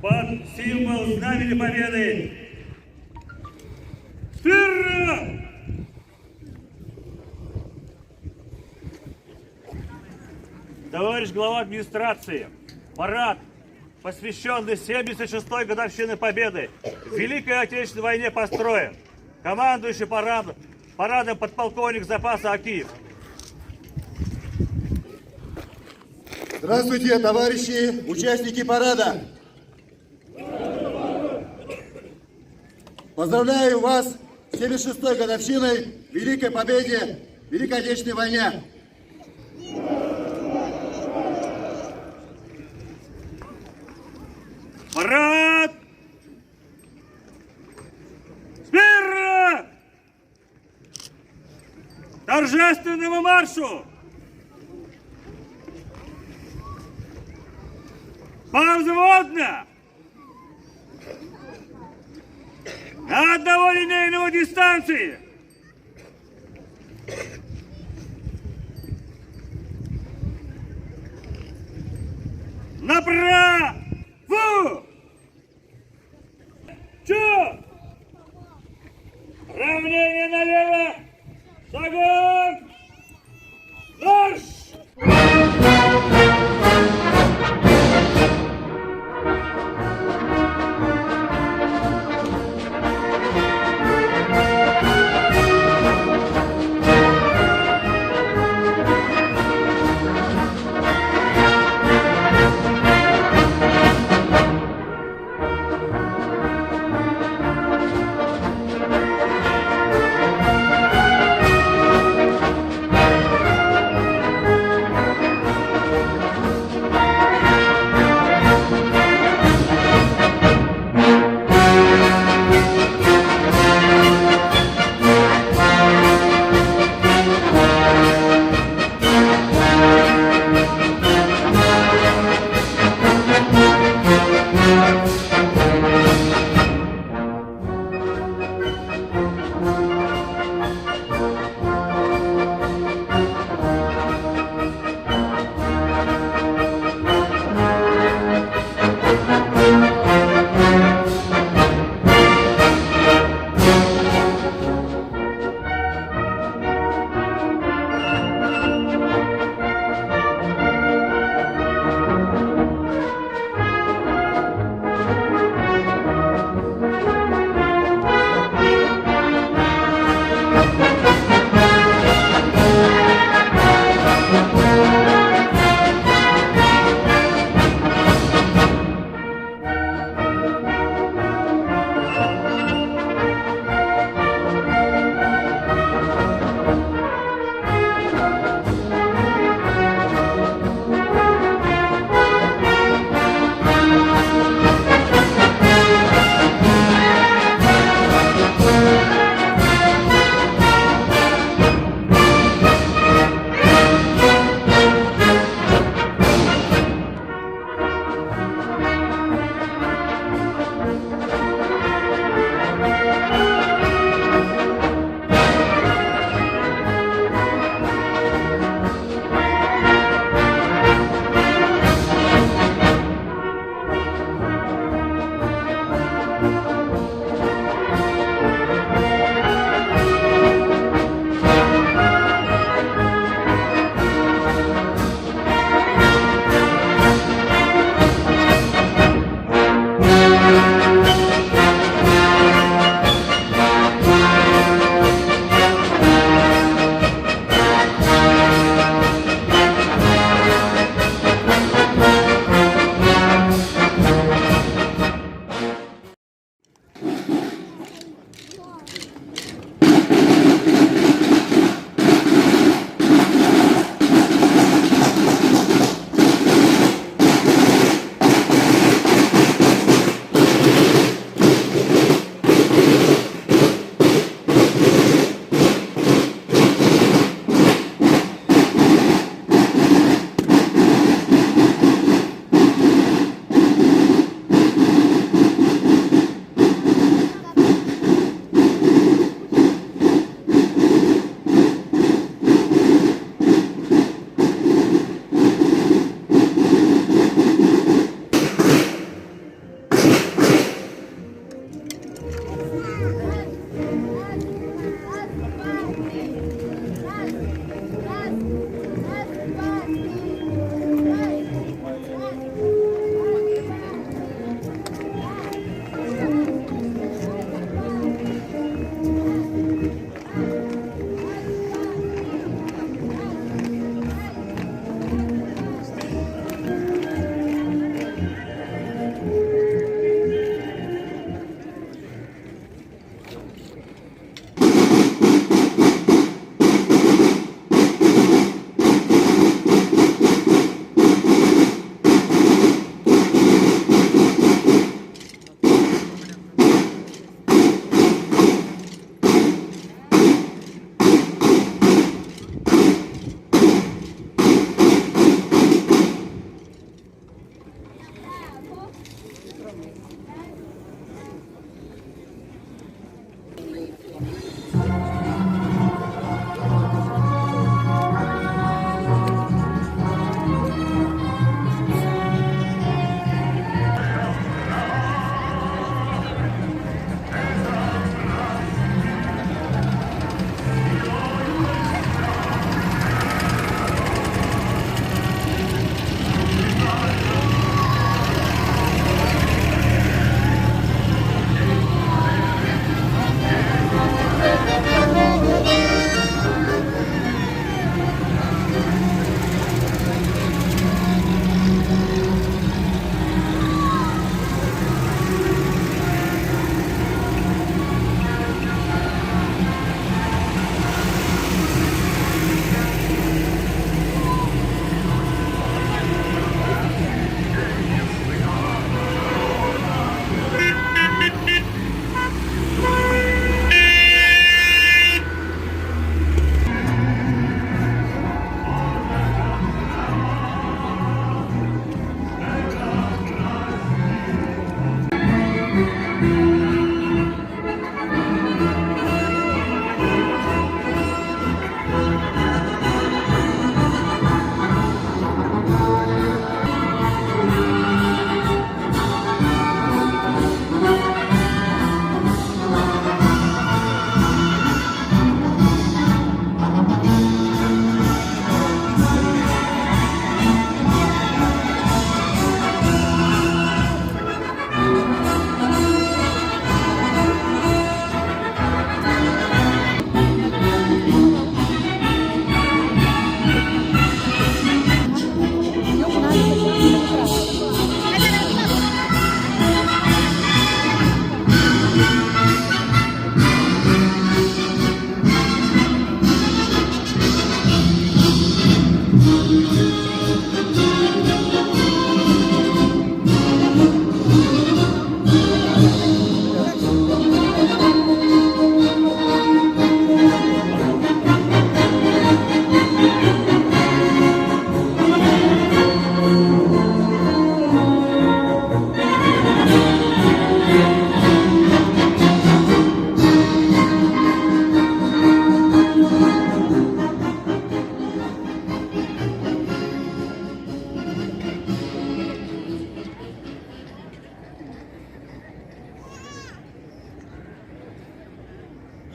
Под символ Знамени Победы. Смирно! Товарищ глава администрации, парад, посвященный 76-й годовщине Победы в Великой Отечественной войне, построен. Командующий парадом подполковник запаса Акиев. Здравствуйте, товарищи, участники парада! Поздравляю вас с 76-й годовщиной Великой Победе в Великой Отечественной войне! Парад! Смирно! Торжественному маршу! Повзводно! На одного линейного дистанции! Направо! Чё? Равнение налево! Шагом! Марш!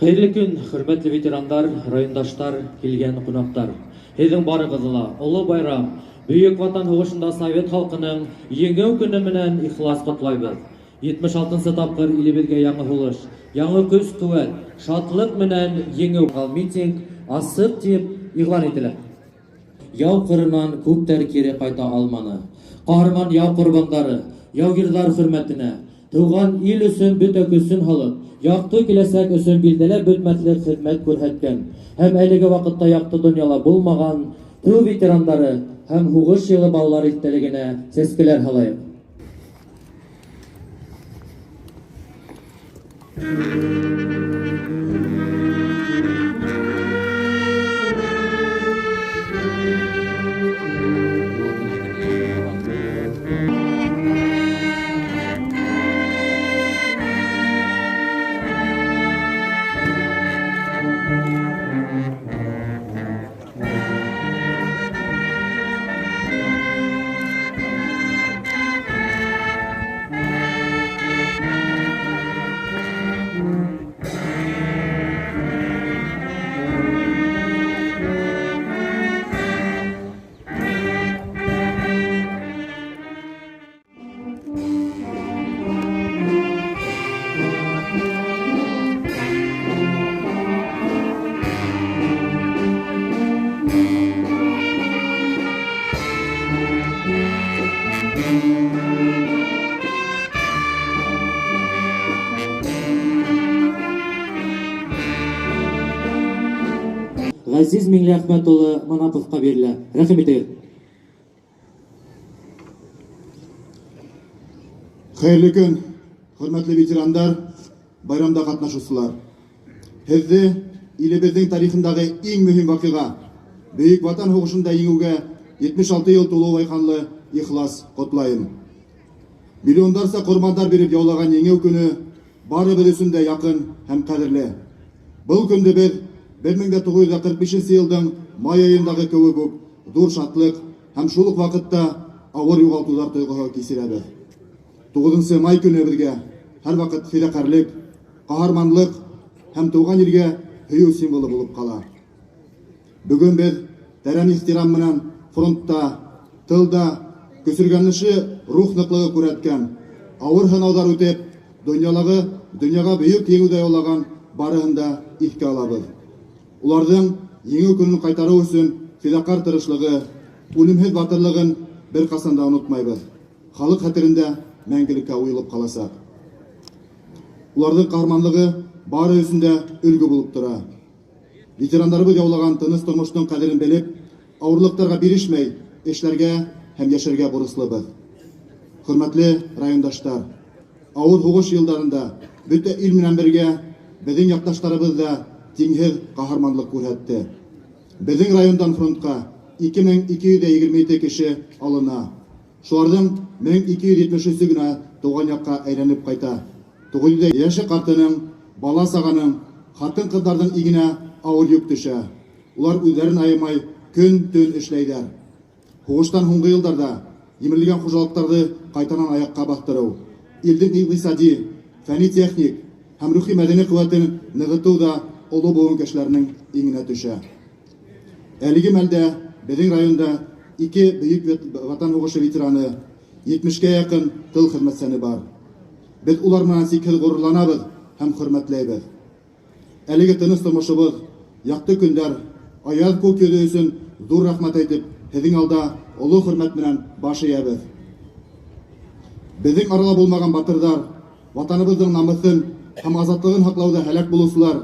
Хәйерле көн, хөрмәтле ветерандар, райондаштар, килгән ҡунаҡтар. Һеҙҙең барығыҙҙы ла оло байрам, Бөйөк Ватан һуғышында совет халҡының еңеү көнө менән ихлас ҡотлайбыҙ. 76-нсы тапҡыр илебеҙгә яңы һулыш, яңы көс-ҡеүәт, шатлыҡ менән еңеү митинг асыҡ тип иғлан ителә. Яу ҡырынан күптәр кире ҡайта алманы. Ҡаһарман яу ҡорбандары, яугирҙар хөрмәтенә, тыуған ил өсөн бөтә көсөн һалып, яҡты киләсәк өсөн билдәләп бөтмәҫлек хеҙмәт күрһәткән һәм әлеге ваҡытта яҡты донъяла булмаған тыл ветерандары һәм һуғыш йылы балалар иҫтәлегенә сәскәләр һалайыҡ. Ғәзиз Миңлеәхмәт улы Манаповҡа бирелә. Рәхим итегеҙ. Хәйерле көн, хөрмәтле ветерандар, байрамда ҡатнашыусылар. Һеҙҙе илебеҙҙең тарихындағы иң мөһим ваҡиға, Бөйөк Ватан һуғышында еңеүгә 76 йыл тулыу байҡанлы ихлас ҡотлайым. Миллиондарса ҡорбандар биреп яулаған еңеү көнө барыбыҙ өсөн дә яҡын һәм ҡәҙерле. Был көндө беҙ 1945 йылдың май айындағы кеүек үк ҙур шатлыҡ һәм шул уҡ ваҡытта ауыр юғалтыуҙар тойғоһо кисерәбеҙ. 9 май көнө беҙгә һәр ваҡыт фиҙаҡәрлек, ҡаһарманлыҡ һәм тыуған илгә һөйөү символы булып ҡала. Бөгөн беҙ тәрән ихтирам менән фронтта, тылда көсөргәнеше рух ныҡлығы күрһәткән, ауыр һынауҙар үтеп, донъяға бөйөк еңеүҙә яулаған барыһын да иҫкә алабыҙ. Уларҙың еңеү көнөн ҡайтарыу өсөн фиҙаҡәр тырышлығы, үлемһеҙ батырлығын бер ҡасан да онотмайбыҙ. Халыҡ хәтерендә мәңгелеккә уйылып ҡаласаҡ. Уларҙың ҡаһарманлығы бары өсөн дә өлгө булып тора. Ветерандарыбыҙ яулаған тыныс тормоштоң ҡәҙерен белеп, ауырлыҡтарға бирешмәй эшләргә һәм йәшәргә бурыслыбыҙ. Хөрмәтле райондаштар, ауыр һуғыш йылдарында бөтә ил менән бергә беҙҙең яҡташтарыбыҙ ҙа тиңһеҙ ҡаһарманлыҡ күрһәтте. Беҙҙең райондан фронтҡа 2227 кеше алына. Шуларҙың 1273-ө генә тыуған яҡҡа әйләнеп ҡайта. 900 йәше ҡартының, бала сағаның, ҡатын-ҡыҙҙарҙың игенә ауыр йөк төшә. Улар үҙҙәрен аямай көн-төн эшләйҙәр. Һуғыштан һуңғы йылдарҙа емерелгән хужалыҡтарҙы ҡайтанан аяҡҡа баҫтырыу, илдең иҡтисади, фәнни-техник һәм рухи мәҙәни ҡеүәтен нығытыу ҙа оло быуын кешеләренең иңенә төшә. Әлеге мәлдә беҙҙең районда 2 Бөйөк Ватан һуғышы ветераны, 70-кә яҡын тыл хеҙмәтсәне бар. Беҙ улар менән сикһеҙ ғорурланабыҙ һәм хөрмәтләйбеҙ. Әлеге тыныс тормошобоҙ, яҡты көндәр, аяҙ күк йөҙө өсөн ҙур рәхмәт әйтеп, һеҙҙең алда оло хөрмәт менән баш эйәбеҙ. Беҙҙең арала булмаған батырҙар, ватаныбыҙҙың намыҫын һәм азатлығын һаҡлауҙа һәләк булыусылар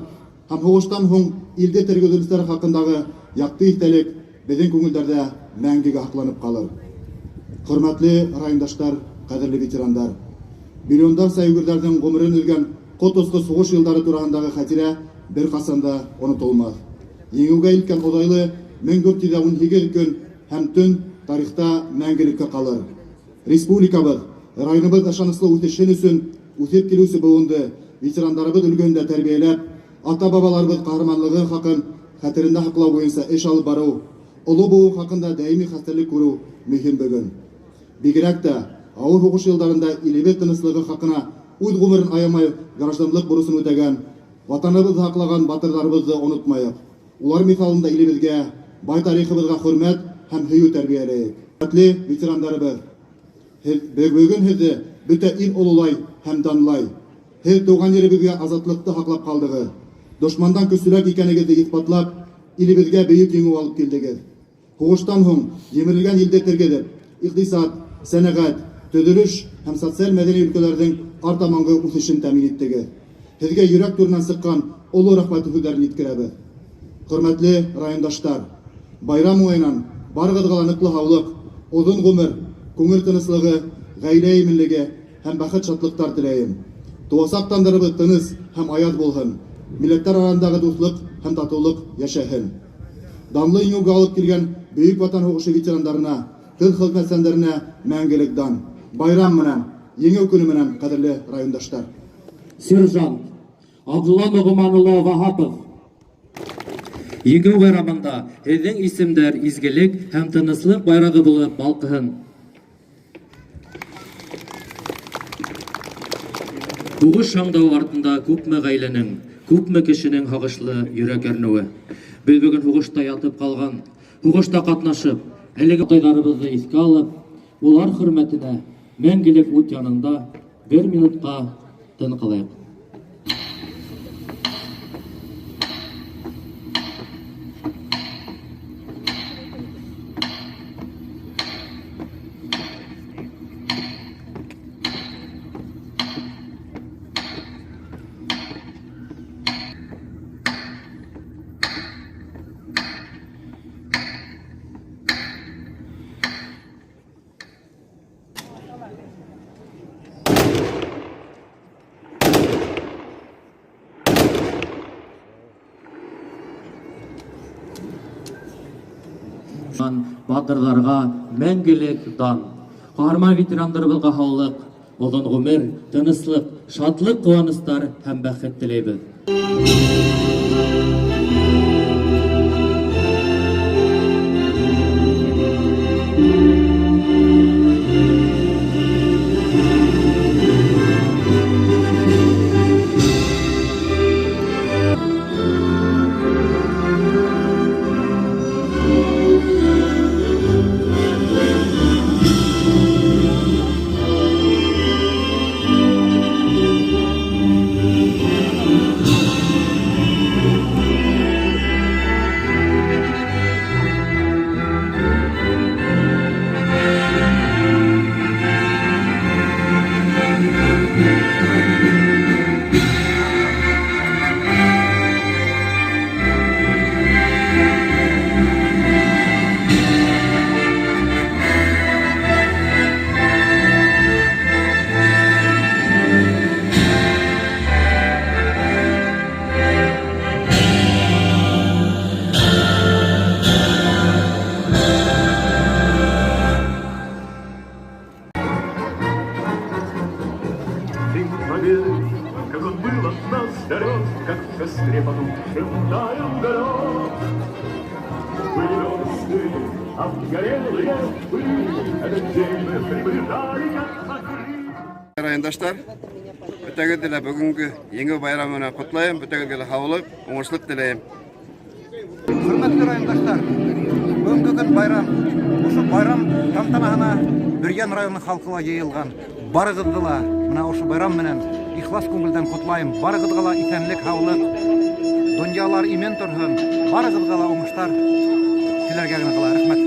һәм һуғыштан һуң илде тергеҙеүселәр хаҡындағы яҡты иҫтәлек беҙҙең күңелдәрҙә мәңгегә һаҡланып ҡалыр. Хөрмәтле райондаштар, ҡәҙерле ветерандар, миллиондарса йүгерҙәрҙең ғүмерен өҙгән ҡот осҡос һуғыш йылдары тураһындағы хәтирә бер ҡасан да онотолмаҫ. Еңеүгә илткән оҙайлы 1418 көн һәм төн тарихта мәңгелеккә ҡалыр. Республикабыҙ, районыбыҙ ышаныслы үҫешен өсөн үҫеп килеүсе быуынды ветерандарыбыҙ өлгөһөндә тәрбиәләп, ата-бабаларыбыҙ ҡаһарманлығы хаҡын хәтерендә һаҡлау буйынса эш алып барыу, оло быуын хаҡында даими хәстәрлек күреү мөһим бөгөн. Бигерәк тә ауыр һуғыш йылдарында илебеҙ тыныслығы хаҡына үҙ ғүмерен аямай гражданлыҡ бурысын үтәгән, ватаныбыҙҙы һаҡлаған батырҙарыбыҙҙы онотмайыҡ. Улар миҫалында илебеҙгә, бай тарихыбыҙға хөрмәт һәм һөйөү тәрбиәләйек. Хөрмәтле ветерандарыбыҙ, бөгөн һеҙҙе бөтә ил ололай һәм данлай. Һеҙ тыуған еребеҙгә азатлыҡты һаҡлап ҡалдығыҙ. Дошмандан көслөрәк икәнегеҙҙе иҫбатлап, илебеҙгә бөйөк еңеү алып килдегеҙ. Һуғыштан һуң емерелгән илде тергеҙеп, иҡтисад, сәнәғәт, төҙөлөш һәм социаль мәҙәни өлкәләрҙең артаманғы үҫешен тәьмин иттегеҙ. Һеҙгә йөрәк түренән сыҡҡан оло рәхмәт һүҙҙәрен еткерәбеҙ. Хөрмәтле райондаштар, байрам уңайынан барығыҙға ла ныҡлы һаулыҡ, оҙон ғүмер, күңел тыныслығы, ғаилә именлеге һәм бәхет-шатлыҡтар теләйем. Тыуасаҡ таңдарыбыҙ тыныс һәм аяҙ булһын. Милләттәр араһындағы дуҫлыҡ һәм татыулыҡ йәшәһен. Данлы еңеүгә алып килгән Бөйөк Ватан һуғышы ветерандарына, тыл хеҙмәтсәндәренә мәңгелек дан. Байрам менән, еңеү көнө менән, ҡәҙерле райондаштар. Сержант Абдулла Ноғоман улы Ваһапов. Еңеү байрамында һеҙҙең исемдәр изгелек һәм тыныслыҡ байрағы булып балҡыһын. Һуғыш шаңдауы артында күпме ғаиләнең, күпме кешенең һағышлы йөрәк әрнеүе. Беҙ бөгөн һуғышта ятып ҡалған, һуғышта ҡатнашып, әлеге атайҙарыбыҙҙы иҫкә алып, улар хөрмәтенә мәңгелек ут янында бер минутҡа тын ҡалайыҡ. Батырҙарға мәңгелек дан. Ҡаһарман ветерандарыбыҙға һаулыҡ, Оҙон ғүмер, тыныслыҡ, шатлыҡ, ҡыуаныстар һәм бәхет теләйбеҙ. День победы, как он был от нас далек, как в костре потухшем таял уголек. Были версты, обгорелые пыль, этот день мы приближали, как могли. Райондаштар, бөтәгеҙҙе лә бөгөнгө Еңеү байрамы менән ҡотлайым, бөтәгеҙгә лә һаулыҡ, уңышлыҡ теләйем. Хөрмәтле райондаштар, бөгөнгө көн байрам. Ошо байрам тантанаһына Бөрйән районы халҡы ла йыйылған. Барығыҙҙы ла мына ошо байрам менән ихлас күңелдән ҡотлайым. Барығыҙға ла иҫәнлек, һаулыҡ, донъялар имен торһон. Барығыҙға ла уңыштар теләргә генә ҡала. Рәхмәт.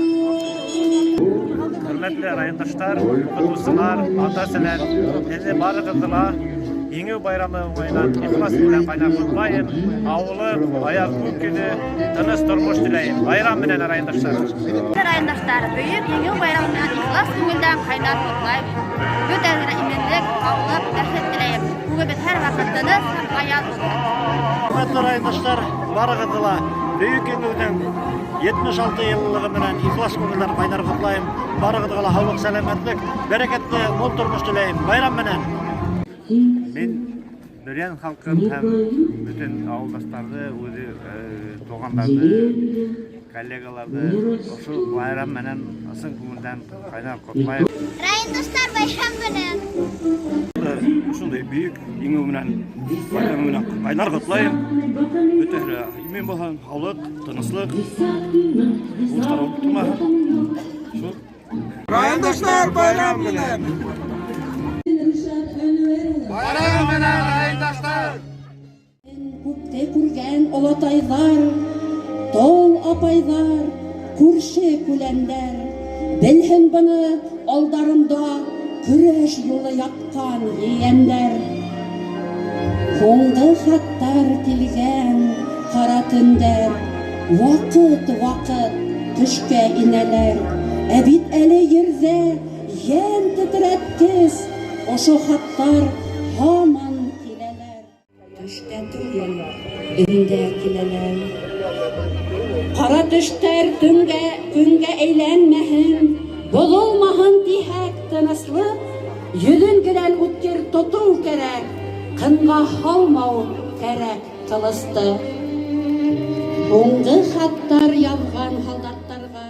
Хөрмәтле райондаштар, уҡытыусылар, ата-әсәләр, һеҙҙе барығыҙҙы ла Еңеү байрамы уңайынан ихлас белән ҡайнар ҡотлайым. Һаулыҡ, аяҙ күк көнө, тыныс тормош теләйем. Байрам менән, райондаштар. Райондаштар, Бөйөк Еңеү байрамы менән ихлас күңелдән ҡайнар ҡотлайым. Бөтәгеҙгә именлек, һаулыҡ, бәхет теләйем. Күгебеҙ һәр ваҡыт тыныс һәм аяҙ булһын. Хөрмәтле райондаштар, барығыҙҙы ла Бөйөк Еңеүҙең 76 йыллығы менән ихлас күңелдән ҡайнар ҡотлайым. Барығыҙға ла һаулыҡ, сәләмәтлек, бәрәкәтле мул тормош теләйем. Байрам менән. Мин Бөрйән халҡын һәм бөтөн ауылдаштарҙы, үҙе туғандарҙы, коллегаларҙы ошо байрам менән ысын күңелдән ҡайнар ҡотлайым. Райондаштар, байрам менән! Ошондай бөйөк Еңеү менән, байрамы менән ҡайнар ҡотлайым. Бөтәһе лә имен булһын, һаулыҡ, тыныслыҡ, һуғыштар онотолмаһын. Шул. Райондаштар, байрам менән! Байрам менән, райондаштар! Күпте күргән олатайҙар, тол апайҙар, күрше күләндәр, белһен быны алдарында көрәш юлы ятҡан ейәндәр. Һуңғы хаттар килгән ҡара төндәр, ваҡыт-ваҡыт төшкә инәләр. Ә бит әле ерҙә йән тетрәткес ошо хаттар һаман киләләр. Төштә түгел, өндә киләләр. Ҡара төштәр төнгә, көнгә әйләнмәһен, боҙолмаһын тиһәк тыныслыҡ, йөҙөн гелән үткер тотоу кәрәк, ҡынға һалмау кәрәк ҡылысты. Һуңғы хаттар яҙған һалдаттарға.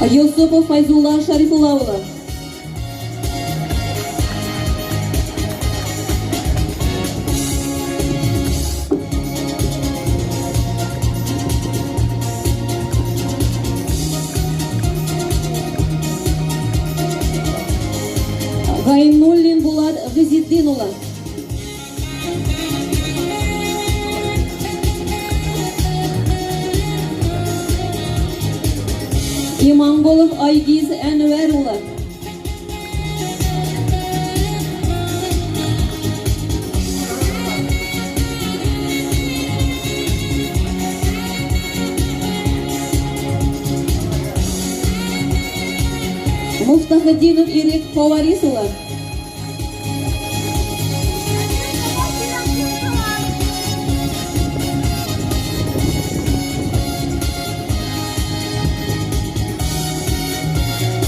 Йосопов Файзулла Шарифулла улы. Гайнуллин Булат Ғизетдин улы. Иманғолов Айгиз Әнүәр улы. Муфтахетдинов Ирек Фаварис улы.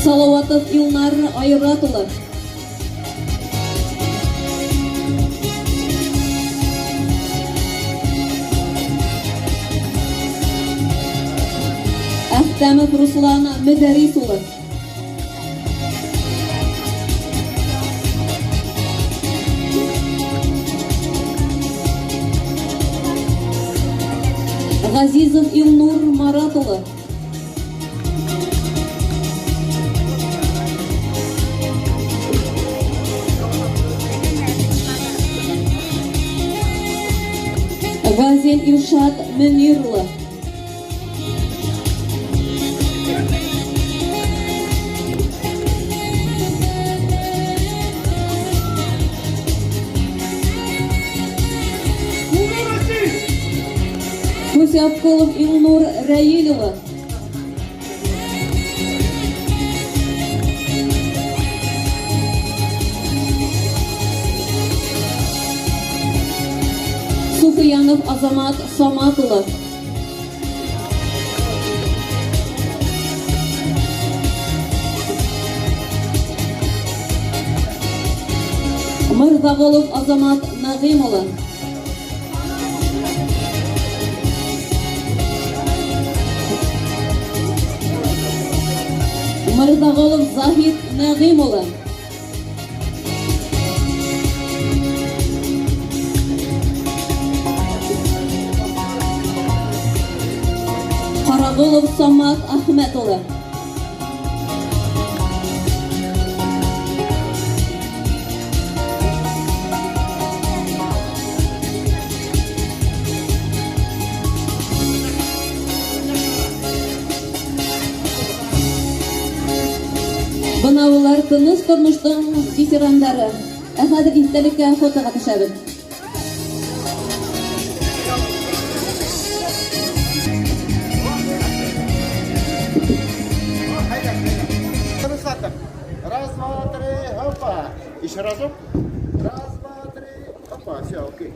Салаватов Илнар Айрат улы. Әхтәмов Руслан Мөдәрис улы. Ғазизов Илнур Марат улы. Газин Илшат Мөнир улы. Кусяпколов Илнур Раил улы. Суфиянов Азамат Самат улы. Мырҙағолов Азамат Нағим улы. Мырҙағолов Заһид Нәғим улы. Ҡарағолов Самат Әхмәт улы. Бына улар тыныс тормоштоң ветерандары. Ә хәҙер иҫтәлеккә фотоға төшәбеҙ. Раз, два, три, опа. Еще разок. Раз, два, три, опа. Все, окей.